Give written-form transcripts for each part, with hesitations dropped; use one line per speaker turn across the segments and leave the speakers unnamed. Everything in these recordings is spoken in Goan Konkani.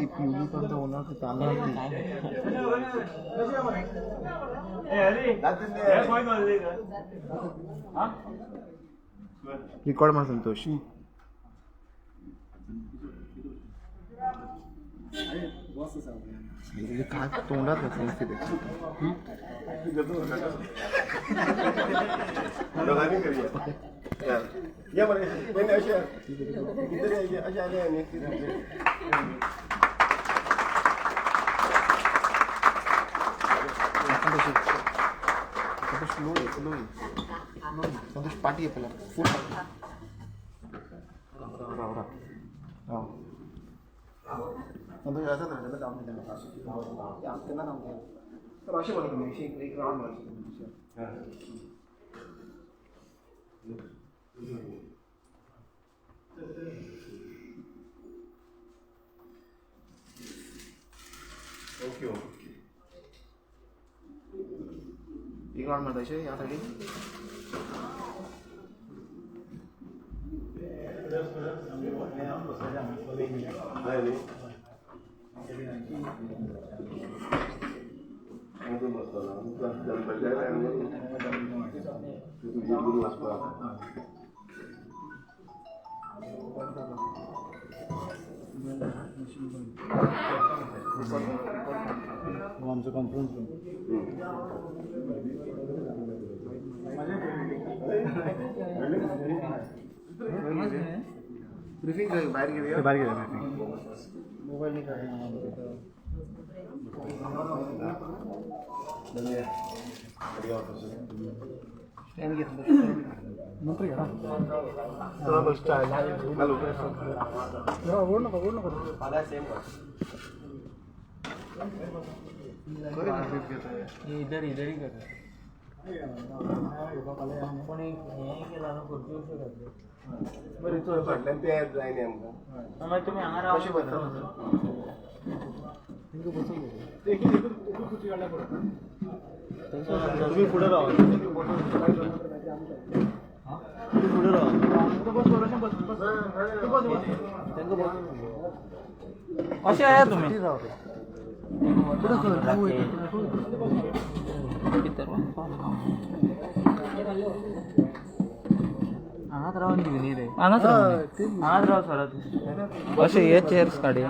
ती पिवली पण तर होणार ते चालणार ती. रिकॉर्ड मार संतोष. काय तोंडात घातलं नुसती ते.
दोघांनी करूया. या बरं, नाही, नाही, अशा कितीतरी अशा आले आणि
संतोष, संतोष स्लो आहे, स्लो आहे. संतोष पाठी आहे पहिला, फुल पाठी. राव राव राव. संतोष असं ना, त्याला काम नाही त्यांना, त्यांना काम नाही. तर असे बोला तुम्ही, अशी एक एक राऊंड मारा.
ओके
एक राऊंड मारता असे यासाठी.
नाही नाही, आमचो बसतलो आमकां दनपारच्या टायमार तुजेर करून वचपाक.
आमचं कॉन्फरन्स रूम.
ब्रिफिंग बाहेर घेऊया.
बाहेर गेलं ब्रिफिंग.
मोबाईल नाही काढला. स्टँड घेतलं.
नंतर घ्या.
हॅलो.
जरा ओढ नको, ओढ नको.
इधर इधर ही कर. पण एक हें केला न्हू, खुर्ची कश्यो घातल्यो.
बरें, चड फाटल्यान ते जाय न्ही आमकां.
मागीर तुमी हांगा राव.
कशें बसता?
तुम्ही पुढे राहा, तुम्ही पुढे राहा.
अशें येया तुमी.
पुढे कर.
भितर हांगाच रावन दिवनी रे, हांगाच रावन, हांगाच राव सर तूं. अशें हे चेअर्स काडया.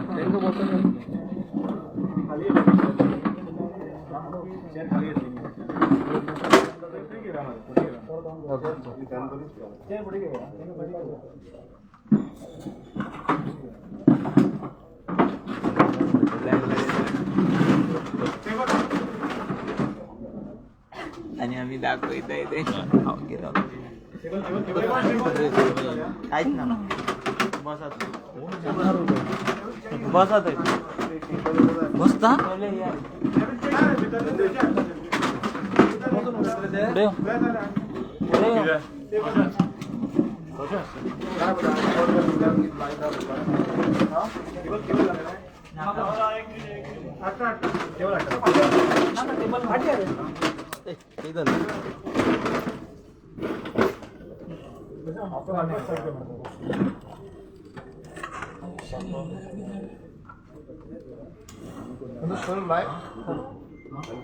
काम करूच.
आनी आमी दाखयताय ते हांव कांयच ना. बसात, बसात थंय. बसता फुडें यो. फुडें यो.
ते झालं.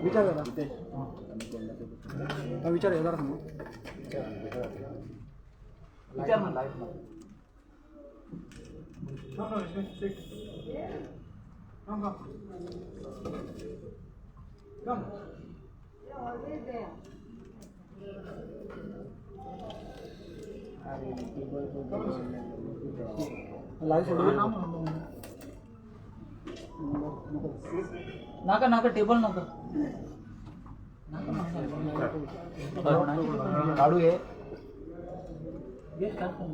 विचार जरा, हा विचार जरा सांगू.
विचार म्हणला.
लाईव्ह सोडून.
नाका नाका, टेबल नाका.
काढू हे.
घे, काढ फोन.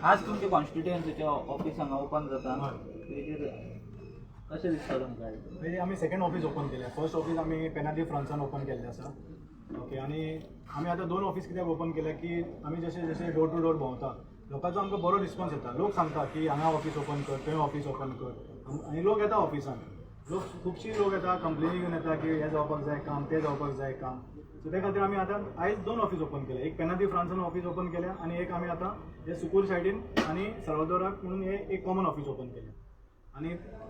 आज तुमचे कॉन्स्टिट्युएन्सीचे ऑफिस हांगा ओपन जाता, तेजेर कशें दिसता तुमकां?
म्हणजे आमी सेकंड ऑफिस ओपन केलें. फर्स्ट ऑफिस आमी पेनादी फ्रांसान ओपन केल्लें आसा. ओके, आनी आमी आतां दोन ऑफिस कित्याक ओपन केले की आमी जशे जशे डोर टू डोर भोंवता, लोकांचो आमकां बरो रिस्पॉन्स येता. लोक सांगता की हांगा ऑफिस ओपन कर, थंय ऑफिस ओपन कर, आनी लोक येता ऑफिसान. लोक खुबशी लोक येता, कंप्लेनी घेवन येता की हें जावपाक जाय काम, तें जावपाक जाय काम. सो ते खातीर आमी आतां आयज दोन ऑफीस ओपन केले. एक पेना दी फ्रांसान ऑफीस ओपन केल्या आनी एक आमी आतां हे सुकूर सायडीन आनी साल्वादोराक म्हणून हे एक कॉमन ऑफीस ओपन केलें. आनी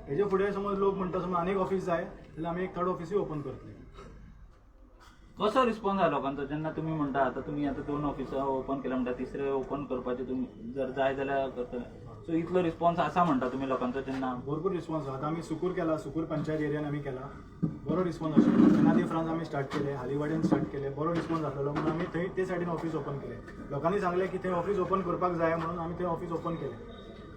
हेजे फुडें समज लोक म्हणटा समज आनीक ऑफीस जाय जाल्यार आमी एक थर्ड ऑफिसूय ओपन करतले.
कसो रिस्पॉन्स आहा लोकांचो जेन्ना तुमी म्हणटा आतां तुमी आतां दोन ऑफिसां ओपन केल्या म्हणटा, तिसरें ओपन करपाचें तुमी जर जाय जाल्यार करतले, सो इतलो रिस्पॉन्स आसा म्हणटा तुमी लोकांचो जेन्ना?
भरपूर रिस्पॉन्स आसा. आतां आमी सुकूर केला, सुकूर पंचायत एरियान आमी केला, बरो रिस्पॉन्स आशिल्लो. पेना दी फ्रांस आमी स्टार्ट केले, हालीवाड्यान स्टार्ट केले, बरो रिस्पॉन्स आसलेलो म्हणून आमी थंय ते सायडीन ऑफीस ओपन केले. लोकांनी सांगलें की थंय ऑफीस ओपन करपाक जाय म्हणून आमी थंय ऑफीस ओपन केलें.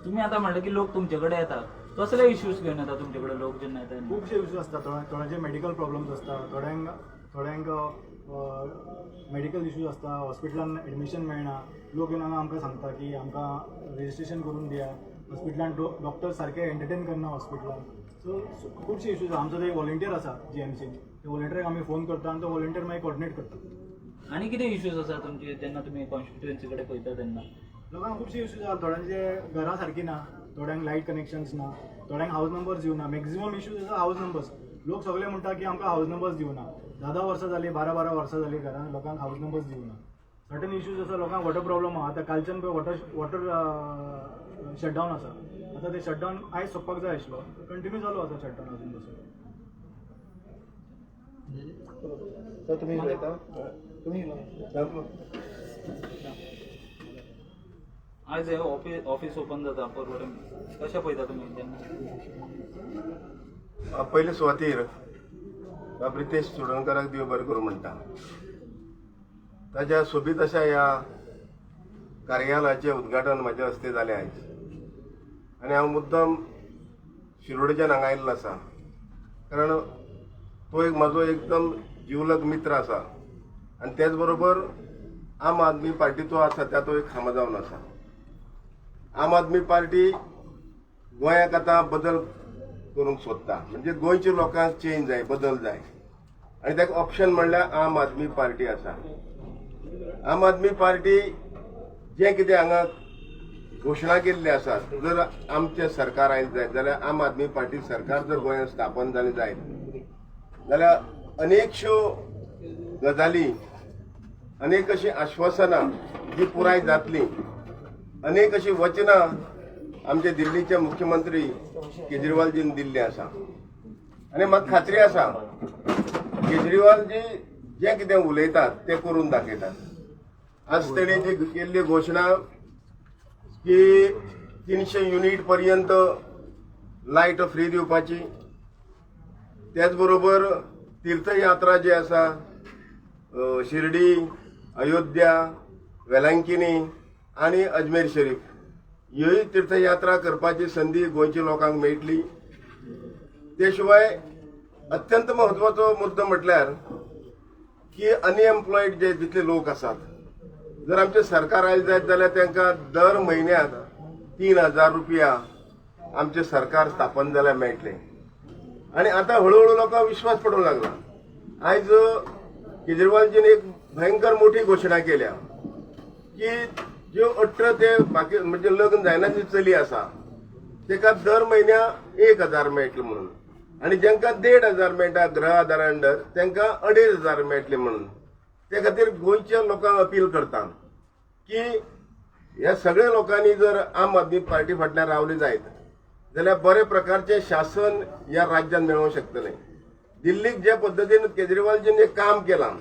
तुमी आतां म्हणलें की लोक तुमचे कडेन येतात, कसले इश्यूज घेवन येता तुमचे कडेन लोक जेन्ना येता?
खुबशे इश्यूज आसता. थोड्यांचे मेडिकल प्रॉब्लम्स आसता, थोड्यांक थोड्यांक मेडिकल इश्यूज आसता, हॉस्पिटलान एडमिशन मेळना. लोक येवन हांगा आमकां सांगता की आमकां रजिस्ट्रेशन करून दिया, हॉस्पिटलान डॉक्टर सारके एंटरटेन करना हॉस्पिटलान. सो खुबशे इश्यूज. आमचो एक व्हॉलेंटियर आसा जीएमसीन, त्या व्हॉलेंटियराक आमी फोन करता आनी तो व्हॉलेंटियर मागीर कॉर्डिनेट करता.
आनी कितें इश्यूज आसा तुमचे जेन्ना तुमी कॉन्स्टिट्युएन्सी कडेन पळयता तेन्ना?
लोकांक खुबशे इश्यूज आसा. थोड्यांचे घरां सारकीं ना, थोड्यांक लायट कनेक्शन्स ना, थोड्यांक हावज नंबर्स दिवना. मॅक्झिमम इश्यूज आसा हावज नंबर्स. लोक सगळे म्हणटा की आमकां हावज नंबर्स दिवना. 10-10 वर्सां जालीं, 12-12 वर्सां जालीं घरान लोकांक हावज नंबर्स दिवना. सर्टन इश्यूज आसा, लोकांक वॉटर प्रॉब्लम आहा. आतां कालच्यान पळय वॉटर वॉटर शटडावन आसा. आतां ते शटडावन आयज सोंपपाक जाय आशिल्लो, कंटिन्यू चालू आसा शटडावन अजून पसून.
सर, तुम्ही उलयता, तुम्ही.
आयज हे ऑफिस ऑफिस ओपन जाता पर्वरे, कशें पळयता तुमी जेन्ना?
पयले सुवातेर बाब रितेश चोडणकाराक देव बरें करूं म्हणटा. ताज्या सोबीत अशा ह्या कार्यालयाचें उद्घाटन म्हाज्या हस्ते जालें आयज आनी हांव मुद्दम शिरोडेच्यान हांगा आयिल्लो आसा, कारण तो एक म्हाजो एकदम जिवलग मित्र आसा आनी तेच बरोबर आम आदमी पार्टीचो आज सद्या तो एक खांबो जावन आसा. आम आदमी पार्टी गोंयाक आतां बदल करूंक सोदता, म्हणजे गोंयच्या लोकांक चेंज जाय, बदल जाय आनी ताका ऑप्शन म्हणल्यार आम आदमी पार्टी आसा. आम आदमी पार्टी जें कितें हांगा घोशणा केल्ली आसा, जर आमचें सरकार आयलें जायत जाल्यार, आम आदमी पार्टी सरकार जर गोंयांत स्थापन जालें जायत जाल्यार अनेकश्यो गजाली, अनेक अशीं आश्वासनां जी पुराय जातलीं, अनेक अशीं वचनां आमचे दिल्लीचे मुख्यमंत्री केजरीवालजीन दिल्ली आसा. आनी म्हाका खात्री आसा, केजरीवालजी जें कितें उलयतात तें करून दाखयतात. आज तेणी जी केल्ली घोशणा की 300 युनीट पर्यंत लायट फ्री दिवपाची, त्याच बरोबर तीर्थयात्रा जी आसा, शिर्डी, अयोध्या, वेलांकिनी आनी अजमेर शरीफ ह्योय तीर्थयात्रा करपाची संदी गोंयच्या लोकांक मेळटली. ते शिवाय अत्यंत म्हत्वाचो मुद्दो म्हटल्यार की अनएम्प्लॉयड जे जितले लोक आसात, जर आमचें सरकार आयलें जायत जाल्यार तांकां दर म्हयन्याक 3000 रुपया आमचें सरकार स्थापन जाल्यार मेळटलें. आनी आतां हळुहळू लोकांक विश्वास पडूंक लागला. आयज केजरीवालजीन एक भयंकर मोठी घोशणा केल्या की ज्यो 18 ते बाकी म्हणजे लग्न जायना जी चली आसा ताका दर म्हयन्या 1000 मेळटले म्हणून, आनी जांकां 1500 मेळटा गृह आधारा अंडर तांकां 2500 मेळटले म्हणून. ते खातीर गोंयच्या लोकांक अपील करता की ह्या सगळ्या लोकांनी जर आम आदमी पार्टी फाटल्यान रावले जायत जाल्यार बरे प्रकारचें शासन ह्या राज्यान मेळोवंक शकतलें. दिल्लीक जे पद्दतीन केजरीवालजीन एक काम केलां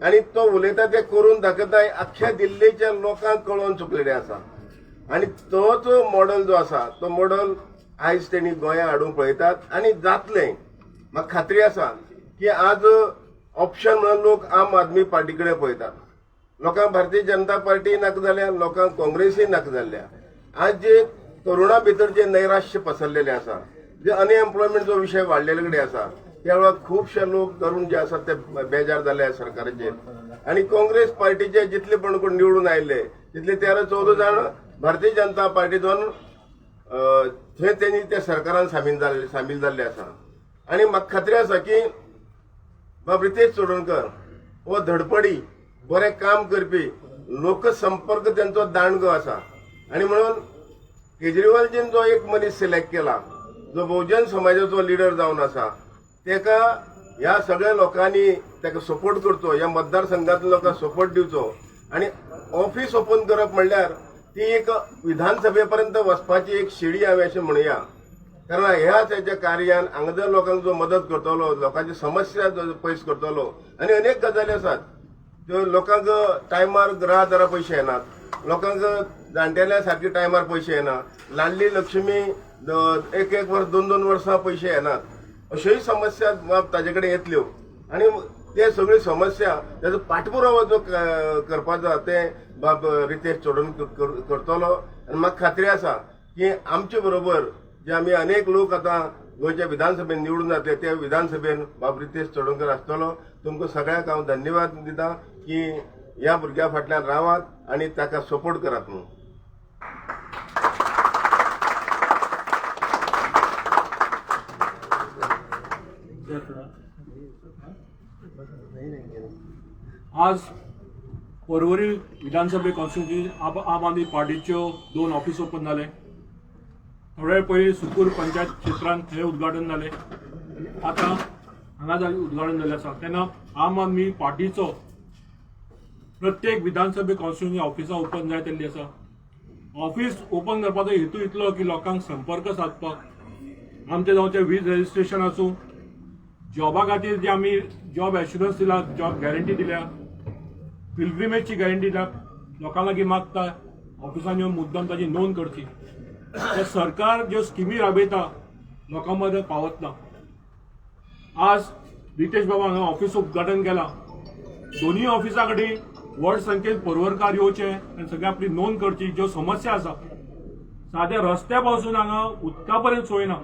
आनी तो उलयता तें करून दाखयता, अख्ख्या दिल्लीच्या लोकांक कळोवन चुकलेलें आसा. आनी तोच मॉडल जो आसा तो मॉडल आयज तेणी गोंया हाडूंक पळयतात आनी जातलें. म्हाका खात्री आसा की आज ऑप्शन म्हणून लोक आम आदमी पार्टी कडेन पळयतात. लोकांक भारतीय जनता पार्टी नाका जाल्या, लोकांक काँग्रेसूय नाका जाल्ल्या. आज जे तरुणा भितर जे नैराश्य पसरलेलें आसा, जे अनएम्प्लॉयमेंटचो विशय वाडलेले कडेन आसा, त्या वेळार खुबशे लोक तरुण जे आसात ते बेजार जाले सरकाराचेर. आनी काँग्रेस पार्टीचे जितले पण कोण निवडून आयिल्ले तितले 13-14 जाण भारतीय जनता पार्टीतून थंय तेणी त्या सरकारान सामील जाल्ले आसा. आनी म्हाका खात्री आसा की बाब रितेश चोडणकर हो धडपडी, बरें काम करपी, लोकसंपर्क तेंचो दांडगो आसा. आनी म्हणून केजरीवालजीन जो एक मनीस सिलेक्ट केला जो बहुजन समाजाचो लिडर जावन आसा तेका ह्या सगळ्या लोकांनी ताका सपोर्ट करचो, ह्या मतदारसंघांतल्या लोकांक सपोर्ट दिवचो. आनी ऑफिस ओपन करप म्हणल्यार ती एक विधानसभे पर्यंत वचपाची एक शिडी हांवें अशें म्हणुया. कारण ह्या तेच्या कार्यान हांगा जर लोकांक जो मदत करतलो, लोकांची समस्या जो पयस करतलो, आनी अनेक गजाली आसात त्यो लोकांक टायमार घरा पयशे येनात, लोकांक जाणटेल्या सारके टायमार पयशे येना, लाडली लक्ष्मी एक एक वर्स दोन दोन वर्सां पयशे येनात, अश्योय समस्या ताजे कडेन येतल्यो. आनी ते सगळी समस्या ताजो पाठपुरावो जो करपाचो ते बाब रितेश चोडणकर करतलो. आनी म्हाका खात्री आसा की आमचे बरोबर जे आमी अनेक लोक आतां गोंयच्या विधानसभेन निवडून जातले त्या विधानसभेन बाब रितेश चोडणकर आसतलो. तुमकां सगळ्यांक हांव धन्यवाद दिता की ह्या भुरग्या फाटल्यान रावात आनी ताका सपोर्ट करात म्हणून.
आज पर्वरी विधानसभे कॉन्स्टिट्युन्सी आम आदमी पार्टीच्यो दोन ऑफिस ओपन जाले. थोडे वेळ पयलीं सुकूर पंचायत क्षेत्रांत थंय उद्घाटन जालें, आतां हांगा उद्घाटन जाल्लें आसा. तेन्ना आम आदमी पार्टीचो प्रत्येक विधानसभे कॉन्स्टिट्युन्सी ऑफिसां ओपन जायत गेल्ली आसा. ऑफिस ओपन करपाचो हेतू इतलो की लोकांक संपर्क सादपाक, आमचें जावचें वीज रजिस्ट्रेशन आसूं, जॉबा खातीर जे आमी जॉब एश्युरन्स दिला, जॉब गॅरंटी दिल्या, पिलग्रिमेजची गॅरंटी दिल्या, लोकां लागीं मागता ऑफिसान येवन मुद्दम ताजी नोंद करची. ते सरकार ज्यो स्किमी राबयता लोकां मदें पावत ना. आज रितेश बाबा हांगा ऑफिस उद्घाटन केलां, दोनूय ऑफिसा कडेन व्हड संख्येन पर्वरकार येवचे आनी सगळे आपली नोंद करची. ज्यो समस्या आसा, साद्या रस्त्या पासून हांगा उदका पर्यंत सोय ना.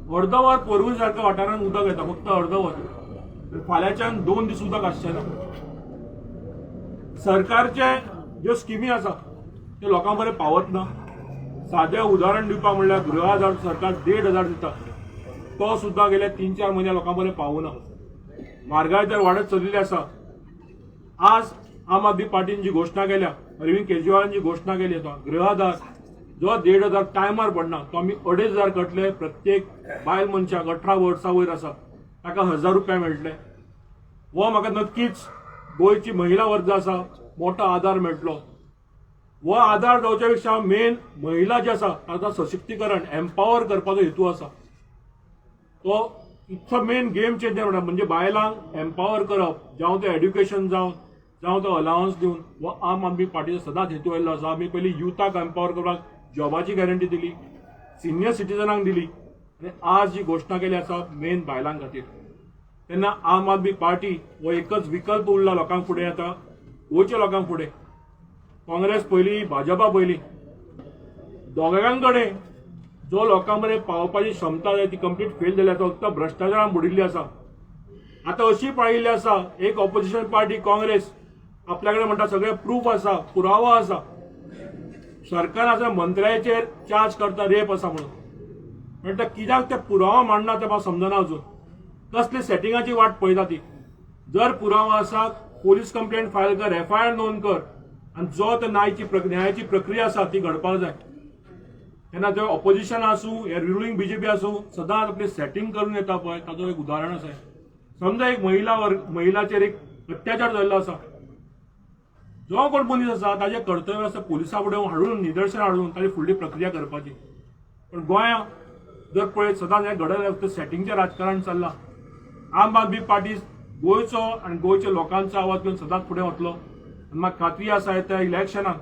अर्द वर पर्वरी सारक्या वाठारांत उदक येता, फक्त अर्द वर. फाल्यांच्यान 2 दीस उदक आसचें ना. सरकारचे ज्यो स्किमी आसा त्यो लोकां बरें पावत ना. सादें उदाहरण दिवपाक म्हणल्यार गृह आधार सरकार 1,500 दिता, तो सुद्दां गेल्या 3-4 म्हयन्या लोकां बरें पावना. म्हारगाय तर वाडत चलिल्ली आसा. आज आम आदमी पार्टीन जी घोशणा केल्या, अरविंद केजरीवालान जी घोशणा केली आसा, गृह आधार जो 1,500 टायमार पडना तो आमी 2,500 करतले. प्रत्येक बायल मनशाक 18 वर्सां वयर आसा ताका 1,000 रुपया मेळटले. हो म्हाका नक्कीच गोंयची महिला वर्ग आसा मोठो आदार मेळटलो. हो आदार जावच्या पेक्षा मेन महिला जी आसा ताका सशक्तीकरण, एम्पावर करपाचो हेतू आसा. तो इतलो मेन गेम चेंजर म्हणटा, म्हणजे बायलांक एम्पावर करप, जावं तें एड्युकेशन जावं, जावं तो अलावन्स दिवन, हो आम आदमी पार्टीचो सदांच हेतू आयिल्लो आसा. आमी पयलीं युथाक एम्पावर करपाक जॉबाची गॅरंटी दिली, सिनियर सिटीजनांक दिली, आनी आज जी घोशणा केली आसा मेन बायलां खातीर. तेन्ना आम आदमी पार्टी हो एकच विकल्प उरला लोकांक फुडें, आतां गोंयच्या लोकांक फुडें. काँग्रेस पयली, भाजपा पयली, दोगां कडेन जो लोकां मेरेन पावपाची क्षमता जाय ती कंप्लीट फेल जाल्या. फक्त भ्रश्टाचारान बुडिल्ली आसा. आतां अशी पाळिल्ली आसा एक ऑपोजिशन पार्टी काँग्रेस आपल्या कडेन म्हणटा सगळे प्रूफ आसा, पुरावो आसा, सरकार आसा मंत्र्याचेर चार्ज करता रेप आसा म्हणून. म्हणटा कित्याक ते पुरावो मांडना ते म्हाका समजना अजून. कसली सेटिंगाची वाट पळयता ती. जर पुरावो आसा पोलीस कंप्लेंट फायल कर, एफआयआर नोंद कर, आनी जो ते न्यायाची प्रक्रिया आसा ती घडपाक जाय. तेन्ना ते ऑपोजिशन आसूं या रुलिंग बीजेपी आसूं, सदांच आपली सेटिंग करून येता पळय, ताचो एक उदाहरण आसा. समजा एक महिला वर्ग महिलाचेर एक अत्याचार जाल्लो आसा, जो कोण मनीस आसा ताजें कर्तव्य आसा पुलिसां फुडें हाडून निदर्शन हाडून ताजी फुडली प्रक्रिया करपाची. पण गोंयांत जर पळयत सदांच हें घडत फक्त सेटिंगचें राजकारण चल्लां. आम आदमी पार्टी गोंयचो आनी गोंयच्या लोकांचो आवाज घेवन सदांच फुडें वतलो. आनी म्हाका खात्री आसा त्या इलेक्शनाक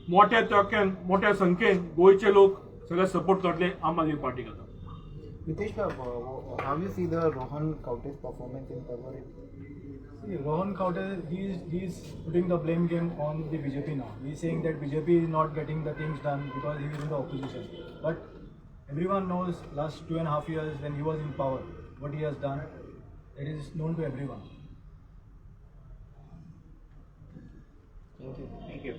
मोठ्या तक्क्यान मोठ्या संख्येन गोंयचे लोक सगळे सपोर्ट करतले आम आदमी पार्टीक. आतां
Ritesh, how you see the Rohan Khaunte's performance in Porvorim?
See, Rohan Khaunte, he is putting the blame game on the BJP now. He is saying that BJP is not getting the things done because he is in the opposition. But everyone knows last 2.5 years when he was in power, what he has done, it is known to everyone.
Thank you.
Thank you.